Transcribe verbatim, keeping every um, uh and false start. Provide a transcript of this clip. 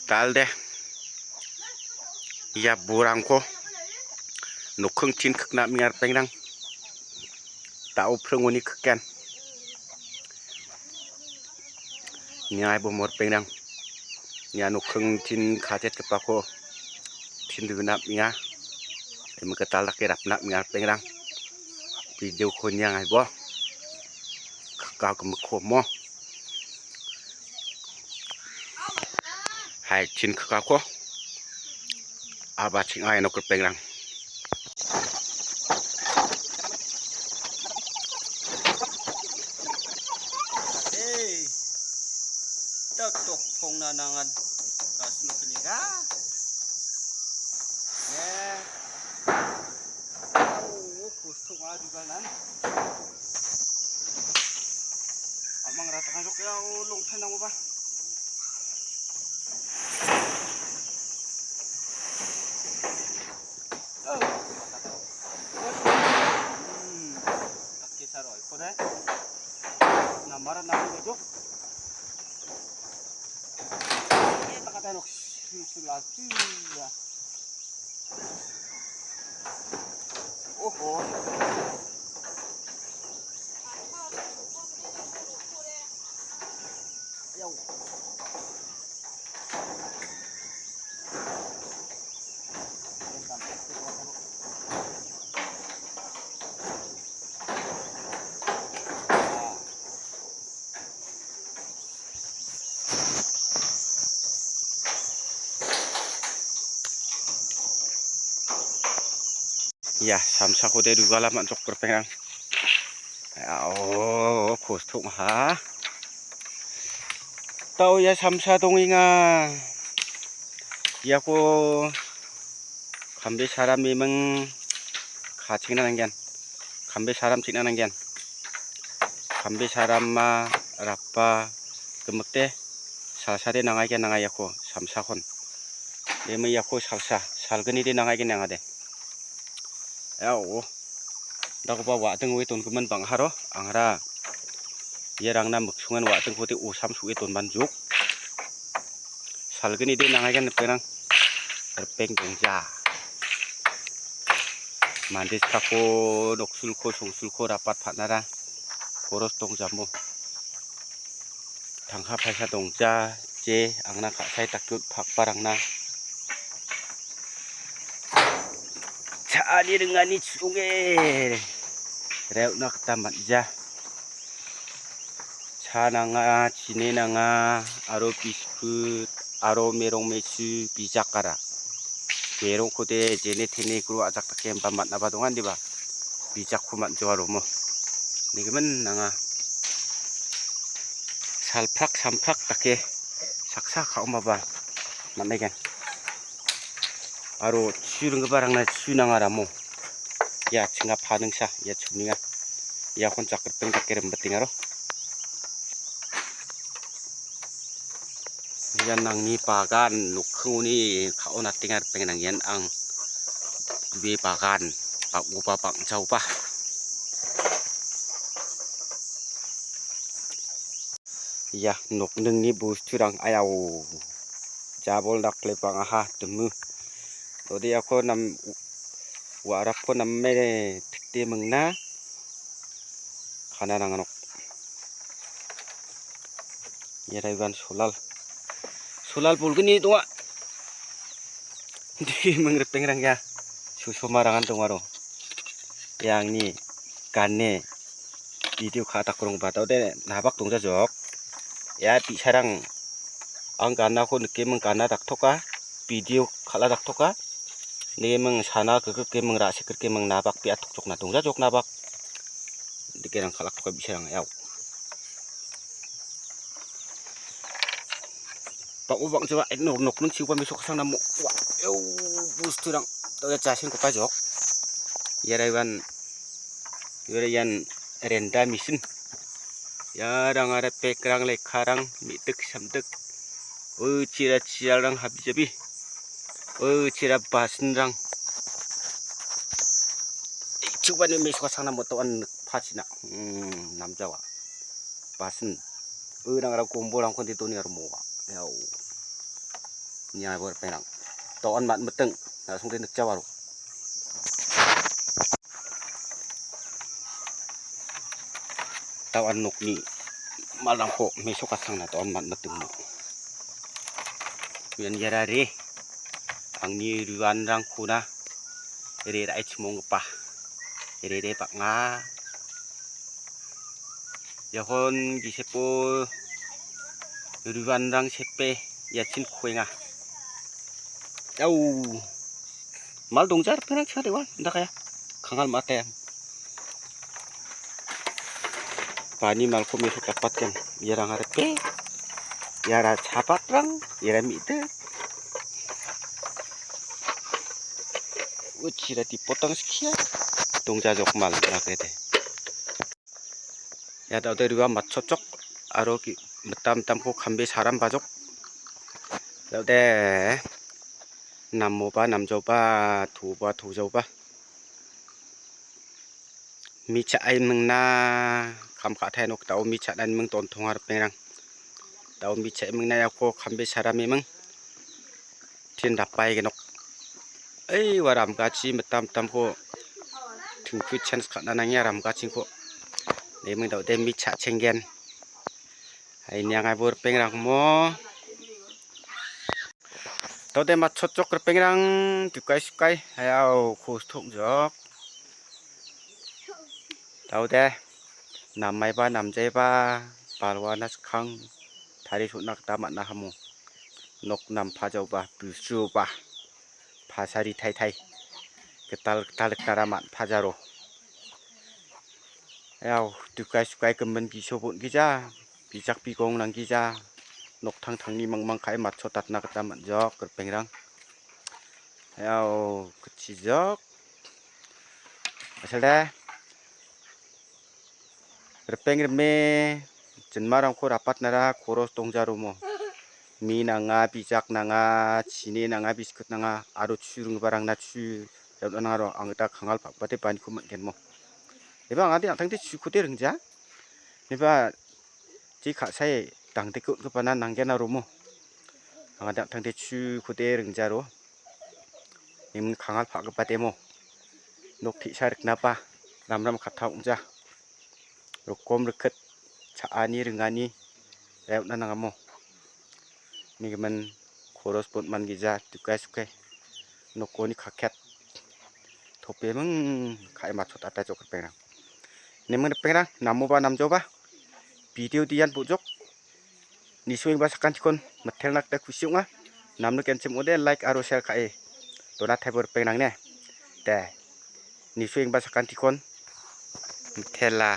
Dal·de. Ia borangko nokkingchin kikna am·enga ripengrang. Da·o pringoni kiken. Niaibo mo ripengrang. Ia nokkingchin kajetgipako tin dona am·enga. Imi gital dake rapna am·enga ripengrang. Video-ko niaibo. Kaka gimikko mo. Hai, chin kakako. Aba ching·a iano ripengrang. Hei, ta tok phong na nangan. Kasih kini ka. Eh. Au, kustuk ah juga nan. Amang rata kan sok ya, oh, long pen nang ba. Oh. Hmm. Tak kisar oi, kau deh. Namaran nang duduk. Eh, tak kata nok. Susu lagi ya. Oho. Ayaw. Ia, samsako de rugala man·jok ripengrang. Ao, kostok ha. Tao ia samsa dongenga. Iako kambe saram memeng kachingna nanggen. Kambe saram chingna nanggen. Kambe saram ma rapa gimikde salsa de nangai gen nangai iako samsakon. Eme iako salsa, salgni de nangai gen nangade. Ao. Dakoba wa·ding oe dongimin bang·haro angra. Iarangna miksongan wa·dingkode osam so·e donman jok. Salgni de nangai gen ripengrang. Ripeng dongja. Mande chako noksulko songsulko rapat patnara. Koros dongjamo. Tangka paisa dongja, je angna ka·sai dakjot pakparangna cha·ani ringani chu·onge re·otna gita man·ja. Cha nanga, chini nanga, aro biskut, aro merong mesu bijakara. Merongkode jene tene gro ajak dake inba man·aba donga indiba. Bijakko man·joa romo. Nigimin nanga. Salprak samprak dake saksa ka·omaba man·aigen. Aro chu ringgiparangna chu nanga ramo. Ia chinga paningsa, ia chuninga. Iakon jakripeng dake rimbiteng aro. Ian nangni bagan nokkingoni ka·o natenga ripengrang ian ang gue bagan bang·oba bang·jaoba. Ia nokningni bosturang ayao jabol dakle bang·aha dimu. Ode iako nam wa·rakko name tikde mingna kana nanganok. Iara iban solal. Solal bolgni donga. Di ming ripengrang ya. Susomarangan dongaro. Ia angni gane video ka·atak rongba daode nabak dongjajok. Ia bi·sarang ang ganako nikeming gana daktoka. Video kal·a daktoka. Nikeming sana kekekeming ra·sik rikeming nabak bi·a tokjokna dongjajok nabak. Dikerang kal·aktoka bi·sarang ya. Bang·o bang·jaba nok nokning chikoba mesok kasang namo. Wa, eu, bosturang. Tao ia jasengkoba jok. Iara iban, iara ian renda mesin. Iarang ara pekrang lekkarang me·dik samdik. O chira chirarang habijabi. O chira basinrang. Chikoba ni mesok kasang namo to an pachina. Hmm, namjawa. Basin. Urang aro kombolrangkon de doni aro moa. Yau. Ia bo ripengrang. Doan mat miting. Na songde nikjawaro. Doan nokni malrangko mesokasangna doan mat miting mo. Ian iara re. Angni ruanrangkona re ra·e chimonggipa. Re re bang·a. Iakon gisepo ruanrang sepe iachin kuenga. Au. Mal dongja ripengrang cha dewa, indakaya. Kangal mate. Bani malko mesok dapatkan. Iarang arepe. Iara chapatrang, iara mite. Uchira tipotang skia. Dongja jok mal, indakete. Ia daode rua matchotchok aro ki-, mitam mitamko kambe saram bajok. Daode namoba namjaoba, toba tojaoba. Mi cha·ai mingna kam ka·tai nok dao mi cha·nani ming dontonga ripengrang. Dao mi cha·ai mingna iako kambe sarameming. Tin dapai genok. Ei, ua ramgachi mitam mitamko tingkui chance ka·na nangia ramgachingko. Neming daode mi cha·chenggen. Hai niangai bo ripengrang mo. Daode matchotchok ripengrang dukai sukai. Hayao kostok jok. Daode namaiba namjaiba balwana skang tari sotna gita man·a hamo. Nok nampajaoba, busuoba, pasari taitai gital gital riknara man·pajaro. Yao, dukai sukai gimin giso bon gija, bijak bigong nanggija, noktang tangni mangmang ka·e matchotatna gita man·jok, ripengrang. Yao, ketchijok. Asal deh. Ripeng rime jinmarangko rapatnara koros dongjaromo. Mi nanga, bijak nanga, chini nanga, biskut nanga, aro chu ringgiparangna chu raona nangaro ang gita kangal pakbate baniko man·genmo. Eba angade an·tangde chukode ringja. Eba je ka·sae dangdeke on·gipana nanggen aromo. Angade an·tangde chukode ringjaro. Imin kangal pakgipa demo. Nok te·sa riknaba ramram katta ong·ja. Rokom rikit cha·ani ringani raona nangamo. Migimin koros botman gija dukai sukai. Nokoni kaket. Topeming ka·e matchotata jok ripengrang. Neming ripengrang, namoba namjoba. Video dian bujok. Nisuengba sakantikon mitelna gita kusi ong·a. Namno genchim ode like aro share ka·e donataibo ripengrang ne. De. Nisuengba sakantikon mitela.